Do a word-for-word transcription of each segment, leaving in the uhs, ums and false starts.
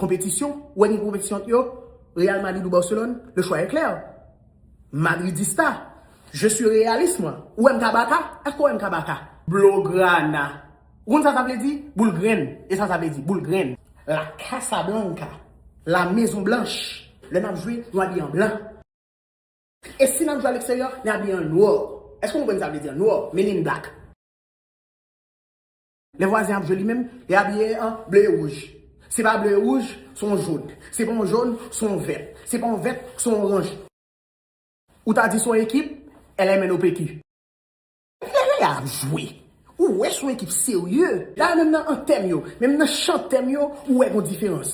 Konpetisyon, ou wè gen konpetisyon ant yo, Real Madrid ou Barcelone, le choix est clair. Madridista, je suis réaliste, mwen. Ou wè m ka baka? Èske ou wè m ka baka? Blaugrana. Ou konn sa sa vle di? Boul grenn. E sa sa vle di? Boul grenn. La Casa Blanca. La Maison Blanche. Lè n ap jwe, nou abiye an blan. E si n ap jwe aleksteryè, n abiye an nwa. Èske w konprann sa vle di an nwa? Men in black. Lè vwazen ap jwe li menm, li abiye an ble e wouj. Se pa ble e wouj, se yon jòn. Se pa yon jòn, se yon vèt. Se pa yon vèt, se yon oranj. Ou ta di se yon ekip, L M N O P Q. Lè, lè y ap jwe, ou wè se yon ekip serye. Dayè, menm nan antèm yo, menm nan chantèm yo, ou wè gon diferans.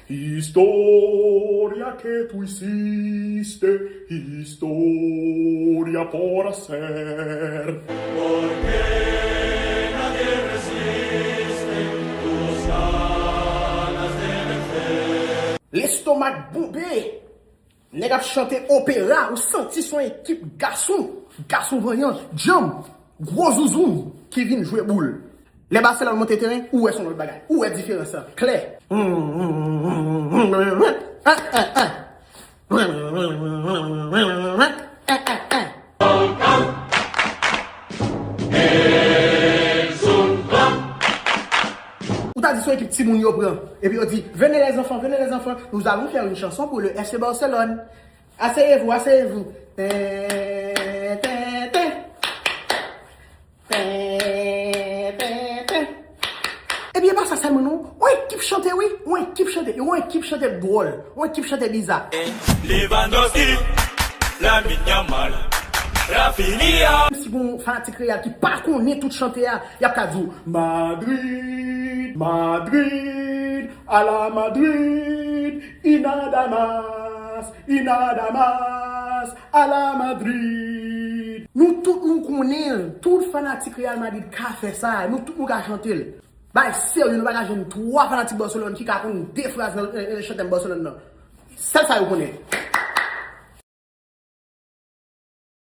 Historia que tú hiciste, historia por hacer. Porque nadie resiste tus ganas de vencer. Lestomak bonbe. Nèg ap chante opera, ou santi se yon ekip gason, gason vanyan, djanm, gwo zouzoun ki vin jwe boul. Lè Barcelone monte teren, ou wè se yon lòt bagay. Ou wè diferans lan klè. Ou ta di se yon ekip timoun yo pran. Epi yo di, venez les enfants, venez les enfants, nous allons faire une chanson pour le F C Barcelone. Asseyez-vous, asseyez-vous. Ten, ten, ten. Ten, ten, ten. Epi e pa sa sèlman non. Yon ekip chante wi. Yon ekip chante. Yon ekip chante dwòl. Yon ekip chante biza. Lewandowski, Lamine Yamal, Raphinha. Menm si gon fanatik Real ki pa konnen tout chante a, y ap ka di w, Madrid, Madrid, a la Madrid, y nada más, y nada más, a la Madrid. Nou tout nou konnen l, tout fanatik Real Madrid ka fè sa, nou tout nou ka chante l. Bagay serye, nou pa ka jwenn twa fanatik Barcelone ki ka konn de fraz nan, nan, nan chantèm Barcelone nan. Sèl sa yo konnen.